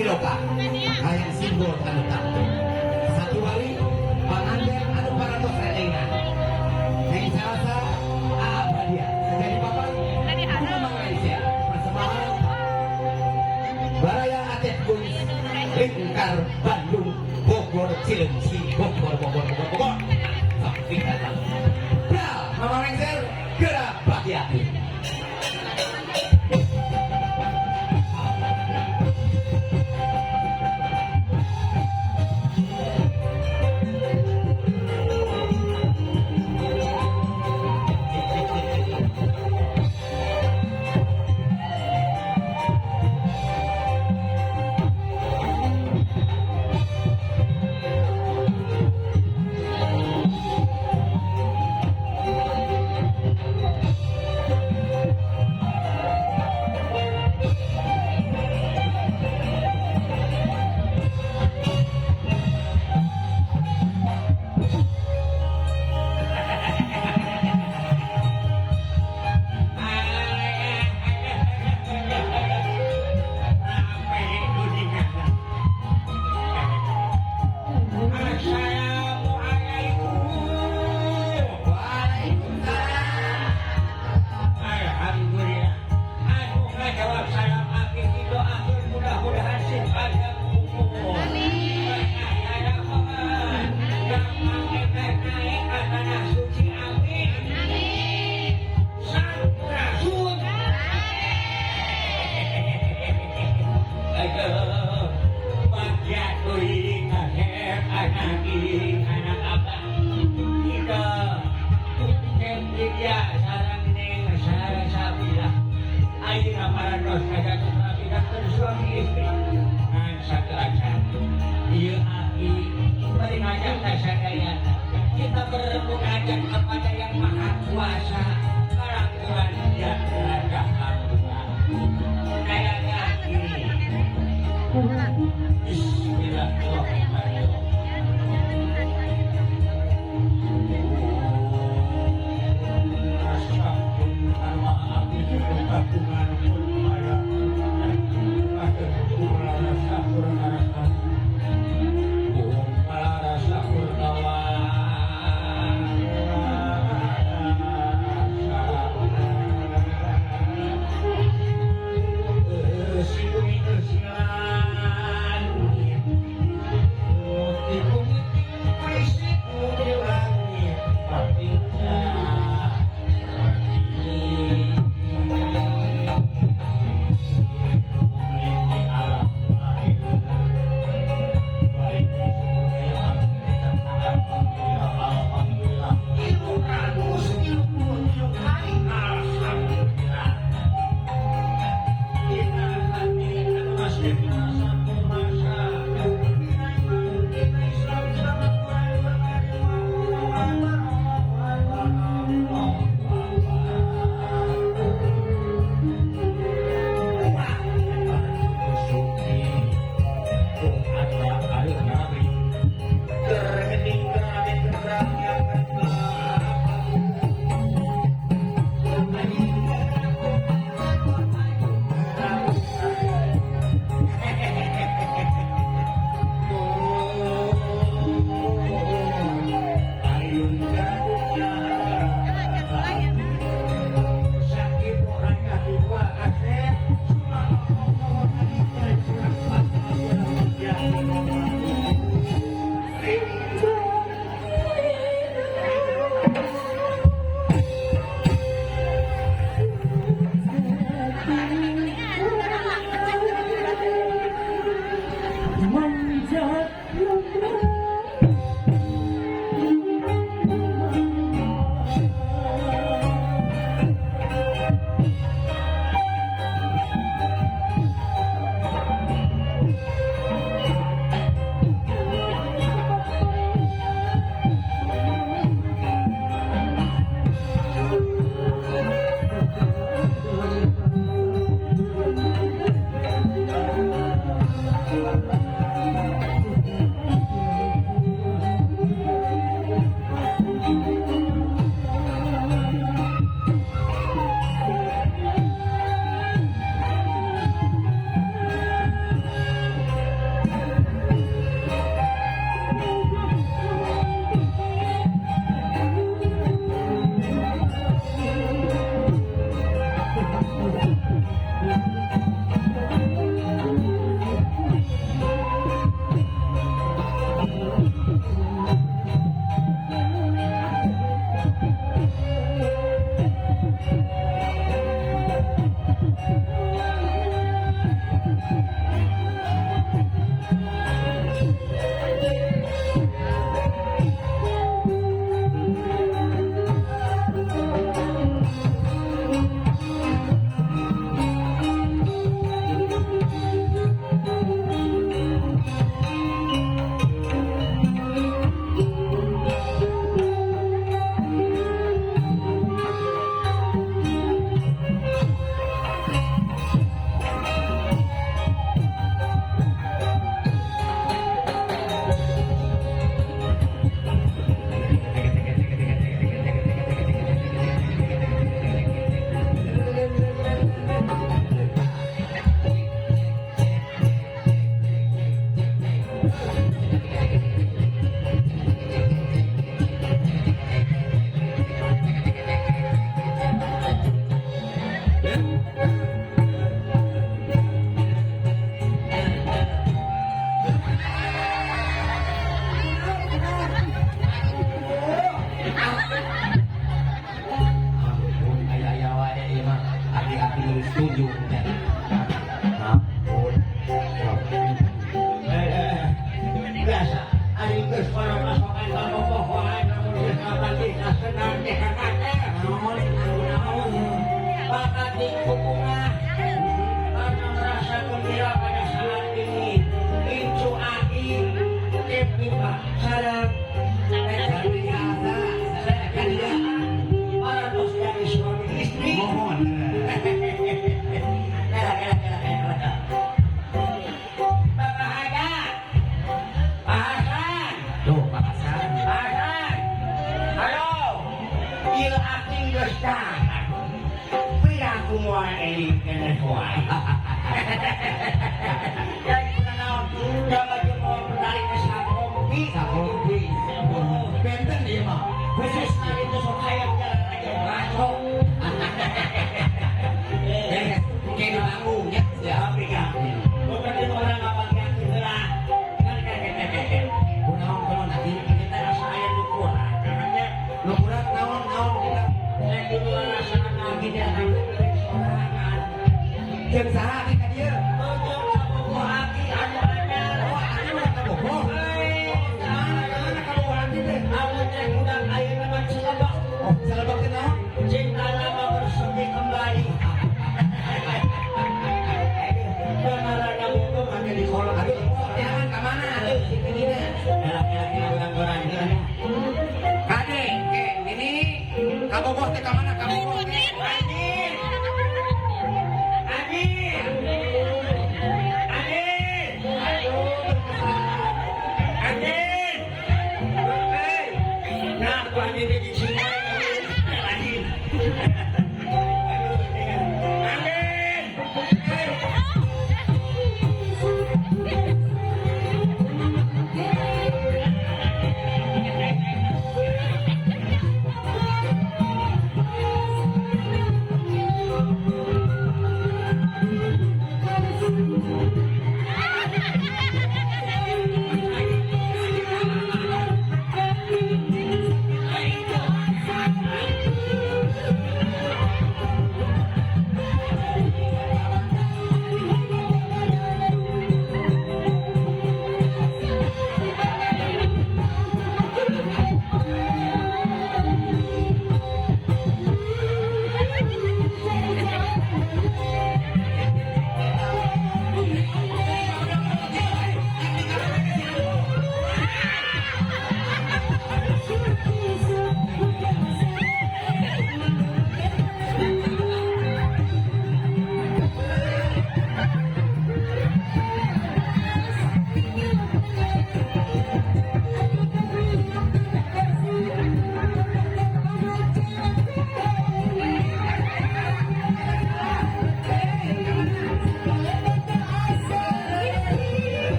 Siloka hayang simbol anu tangtu. Sakiwari panganten anu parantos relengan. Neng Salsa Abadia menjadi bapak Kudu Malaysia persembahan Baraya Atep Kuns Lingkar Bandung Bogor Cileungsi Bogor Bogor Bogor Bogor. Sok tingkatan. Bra, Mama Lengser gerak hati-hati. Assalamualaikum. Waalaikumsalam. Alhamdulillah. Anu ngajawab salam aki didoakeun mudah-mudahan sing panjang umur. Gampang naik ka tanah suci, amin. Sampurasun. Aduh, bagja teuing kasep anak anak abah. Kita Neng sareng Neng Salsabila. Ayeuna parantos kajanten pamidanten suami istri. Ngan sateuacan. Ieu aki bari ngajak ka sadayana. Kita bermunajat kepada Yang Maha Kuasa. Kalakuan dia raja hampura. Daya aki. Bismillahirrahmanirrahim.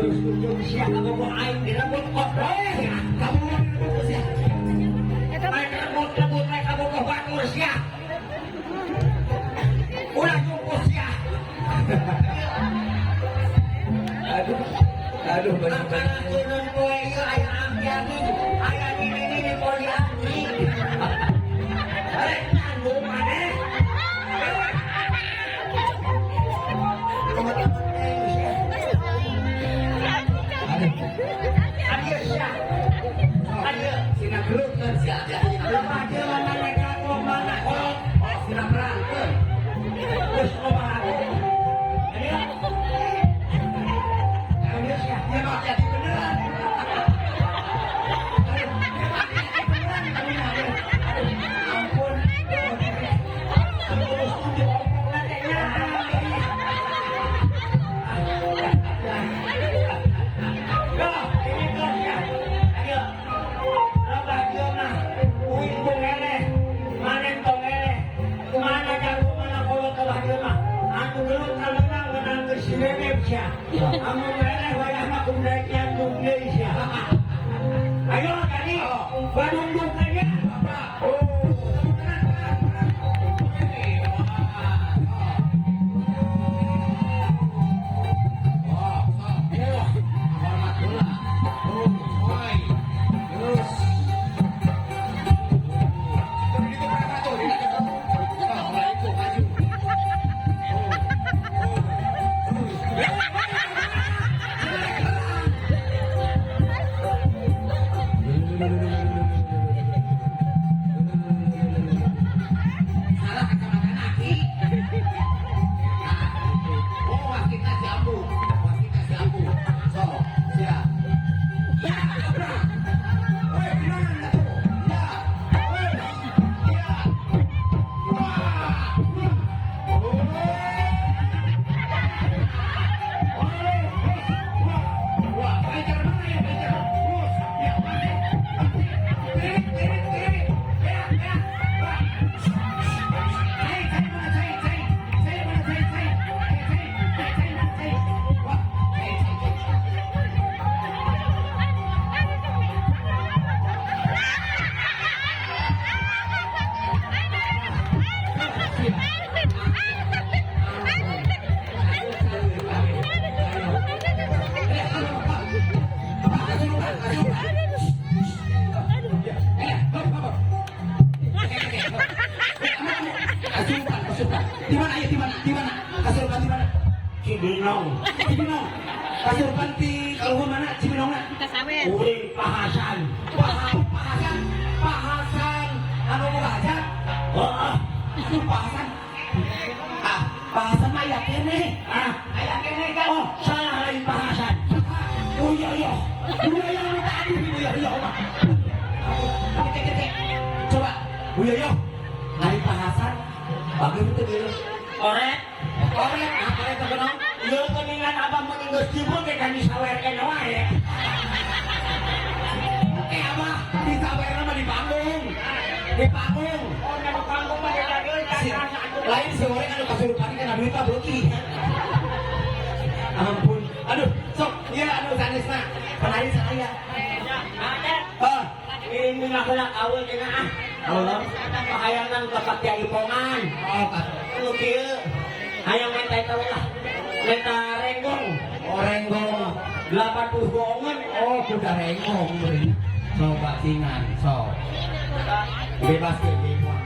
Terus ujung sia kabogoh aing direbut kodok sia. Kamu direbut sia. Aing rebut-rebut aing kabogoh batur sia. Ulah jungkus sia. Aduh. Aduh, Makanan turun poe ieu aya aki-aki, aya nini-nini poliandri. Arek nyandung maneh. Aduh. Adieu sia. Adieu. Sina gerutkeun sia. Lemah dia mana nekat mana kolot. Oh, sina merangkeun. Terus loba aku. Adieu. Adieu sia. Ya mah hati beneran. Ampun. Terus tujuh omong lah kayaknya. Yo, ini kan ya. Ayo. Loba dia mah. Uing bung eleh. Maneh tong eleh. Mana jago mana kolot loba dia mah. Anu gelut menang menang ke si Bebek sia. Amun eleh wayahna kudu daek nyandung deui sia. Ayo tadi badungdungkannya. Oh. Oh, sok. Hormat heula. Oh, oi. Terus. Tuh, di ditu berapa tuh? Di ditu. Sok, mulai itu maju. Oh. Oh. Salah kacamata aki. Oh, wasitna si Ambu. Wasitna si Ambu. So, siap. Ya, bra. Woi, beneran tuh. Ya. Woi. Ya. Wah. Woi. Wah. Wah, belajar mana ya, belajar? Terus, ya, wasit. Kiri, kiri, kiri. Ya, ya. Wah. Cai, cai mana cai, cai. Cai mana cai, cai. Cai, cai, cai, cai mana cai. Wah, cai, cai, cai. Kasurupan, kasurupan. Di mana ya? Di mana? Di mana? Kasurupan di mana? Cibinong. Cibinong. Kasurupan di kalau mana? Cibinong na. Uring pahasan. Pahasan, pahasan. Anu mau hajat? Oh, Anu pahasan. Ah, pahasan mah aya keneh. ah. Aya keneh kan. Oh, salah lain pahasan. Uyoyo. Uyoyo nu tadi Uyoyo mah. Kete kete. Coba Uyoyo. Ari pahasan bagus itu dulu. Oret. Oret, ah oret apa naon? Ieu geuningan abah mun geus cibun ge kan disawerkeun wae. Eh abah, disawerna mah di panggung. Di panggung. Oh, na di panggung mah didageun kan Si, rasa atuh. lain si orang anu kasurupan kan duit beuki. Ampun. Aduh, sok ieu anu sanesna. Penari saya. Ada. Ah, Ini heula awal cenah ah. Allah. Hayangan ka Kiai Ipongan. Oh, ka. Anu kieu. Hayang menta eta we lah. Menta renggong. Oh, renggong. 80 gongan. Oh, kuda renggong beri. Coba singan, sok. Bebas ke bebas.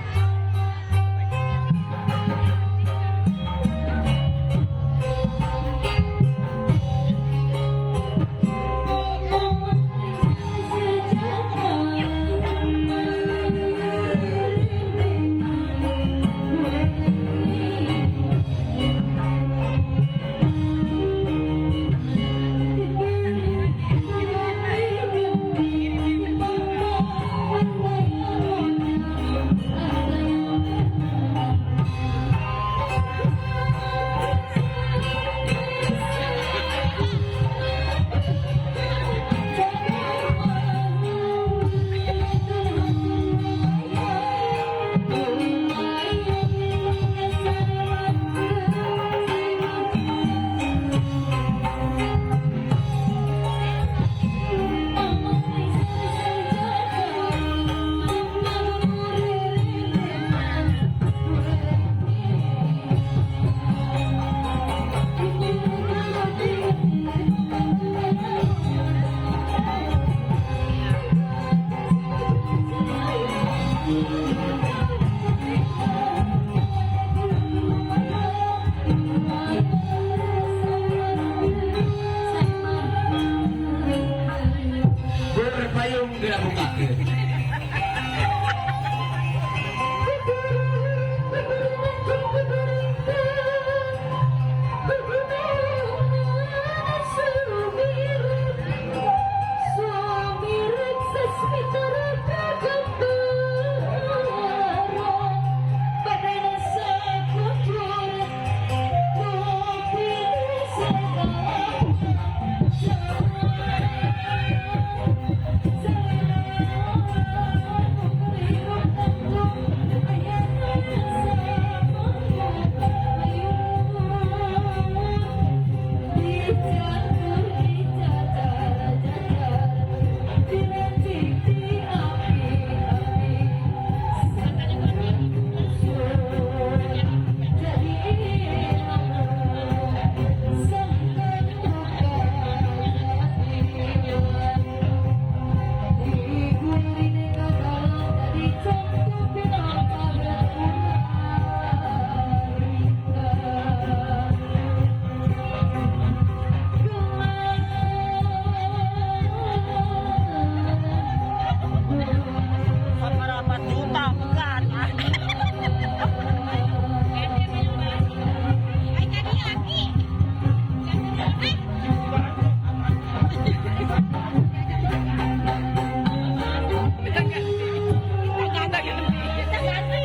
Seberapa juta bukan? Ay, tadi laki. Kita ganti. Kita ganti. Kita ganti.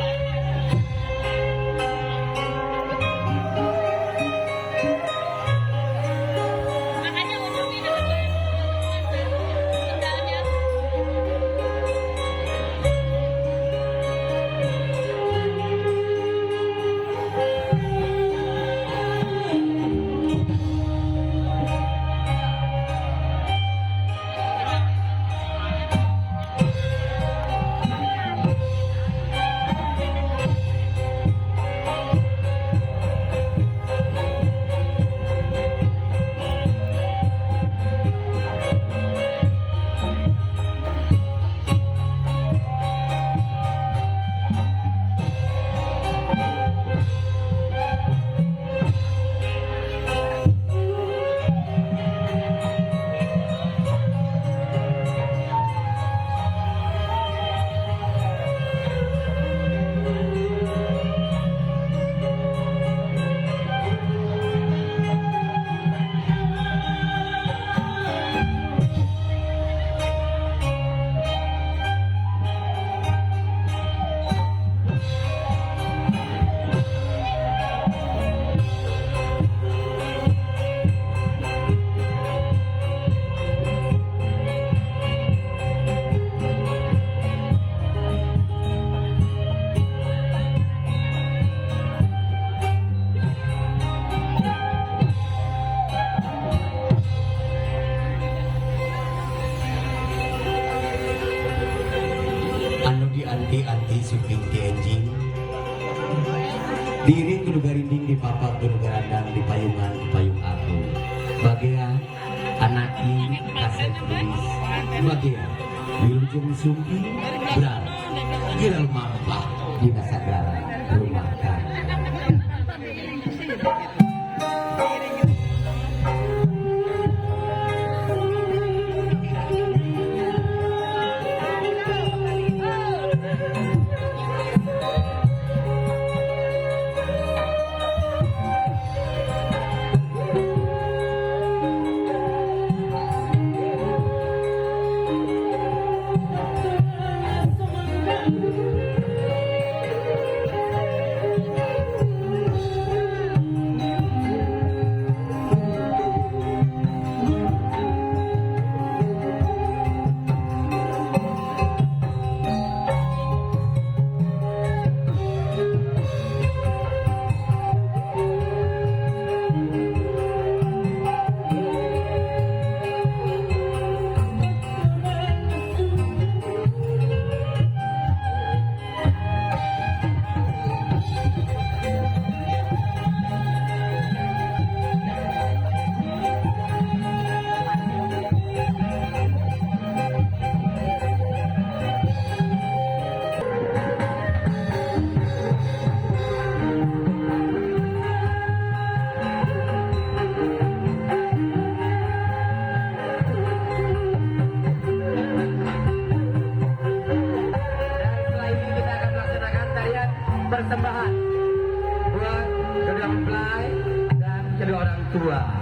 Makanya ujungnya dapat sendalnya. Anu di anti-anti suping ti enjing Diiring kudu garinding di papak kudu garandang di payungan di payung aku. Bagea anaki kasep gelis. Bagea wilujeng sumping beral giral mampah dina sagara rumah tangga. Thank you. tua.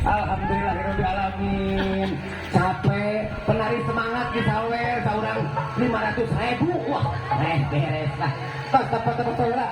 Alhamdulillahirabbil alamin. Capek, penari semangat disawer saurang 500 ribu. Wah, beres lah. Tos, tepat tepat lah.